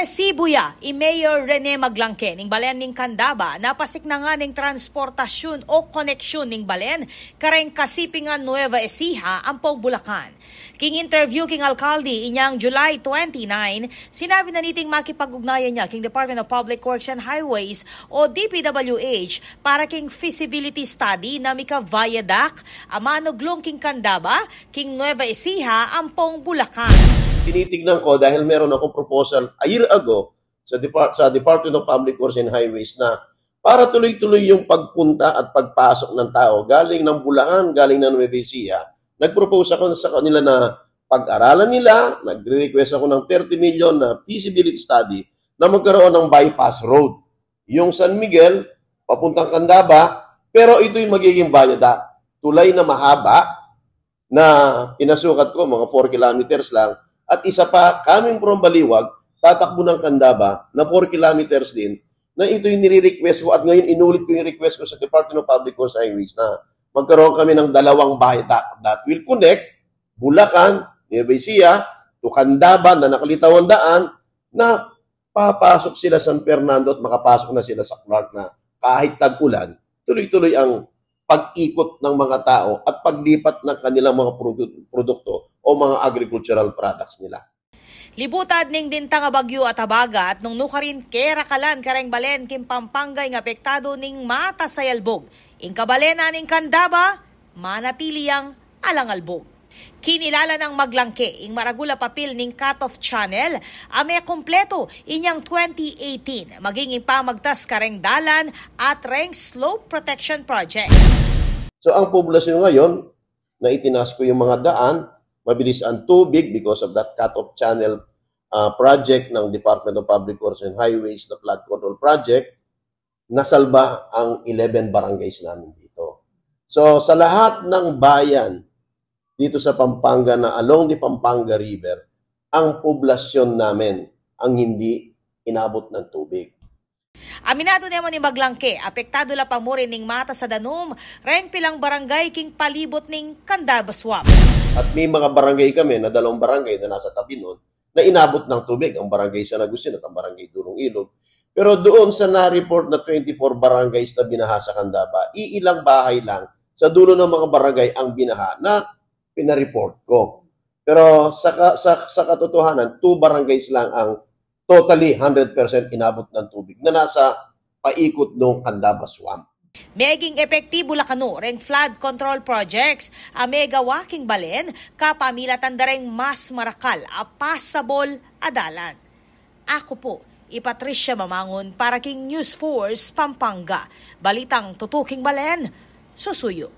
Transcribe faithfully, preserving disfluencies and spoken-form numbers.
Sibu ya i Mayor Rene Maglangke ning balen ning Candaba na pasiknangan ning transportasyun o koneksyun ning balen kareng kasipingan Nueva Ecija ampong Bulacan. King interview king alkalde inyang July twenty-nine, sinabi na niting makipag-ugnayan ya king Department of Public Works and Highways o D P W H para king feasibility study na mika viaduct a manuglung king Candaba king Nueva Ecija ampong Bulacan. Tinitignan ko dahil meron akong proposal a year ago sa Depart-, sa Department of Public Works and Highways na para tuloy-tuloy yung pagpunta at pagpasok ng tao galing ng Bulacan, galing ng Nueva Ecija. Nag-propose ako sa kanila na pag-aralan nila, nagre-request ako ng thirty million na feasibility study na magkaroon ng bypass road. Yung San Miguel, papuntang Candaba, pero ito'y magiging viaduct. Tulay na mahaba na pinasukat ko, mga four kilometers lang. At isa pa, coming from Baliwag, tatakbo ng Candaba na four kilometers din, na ito'y nire-request ko at ngayon inulit ko yung request ko sa Department of Public Works and Highways na magkaroon kami ng dalawang viaduct that will connect Bulacan, Nueva Ecija, to Candaba na nakalitaw ang daan na papasok sila San Fernando at makapasok na sila sa Clark na kahit tag-ulan, tuloy-tuloy ang pag-ikot ng mga tao at paglipat ng kanilang mga produ-, produkto o mga agricultural products nila. Libutad ning dintang a bagyu at abaga at nung nukarin kerakalan kareng balen king Pampanga ing apektado ning matas a albug. Ing kabalen na ning Candaba, manatili yang alang albug. Kinilala nang Maglangke ing maragul a papil ning cut-off channel a mekumpletu inyang twenty eighteen, maging ing pamagtas kareng dalan at reng slope protection projects. So, ang populasyon ngayon, na itinaas ko yung mga daan, mabilis ang tubig because of that cut-off channel, ah, project ng Department of Public Works and Highways na flood control project, nasalba ang eleven barangays namin dito. So, sa lahat ng bayan dito sa Pampanga na along the Pampanga River, ang poblasyon namin ang hindi inabot ng tubig. Aminadu ne mu ning Maglangke, apektadu la pa mu rin ning matas a danum reng pilang barangay king palibut ning Candaba Swamp. At may mga barangay kami na dalawang barangay na nasa tabi nun na inabot ng tubig, ang barangay San Agustin at ang barangay Durong Ilog. Pero doon sa na-report na twenty-four barangays na binaha sa Candaba, iilang bahay lang sa dulo ng mga barangay ang binaha na pina-report ko. Pero sa ka-, sa, sa katotohanan, two barangays lang ang totally hundred percent inabot ng tubig na nasa paikot ng Candaba Swamp. Meging epektibu la kanu reng flood control projects a megawa king balen kapamilatan da reng mas marakal a passable a dalan. Aku pu i Patricia Mamangun para king News Force Pampanga. Balitang tutuking balen, susuyu.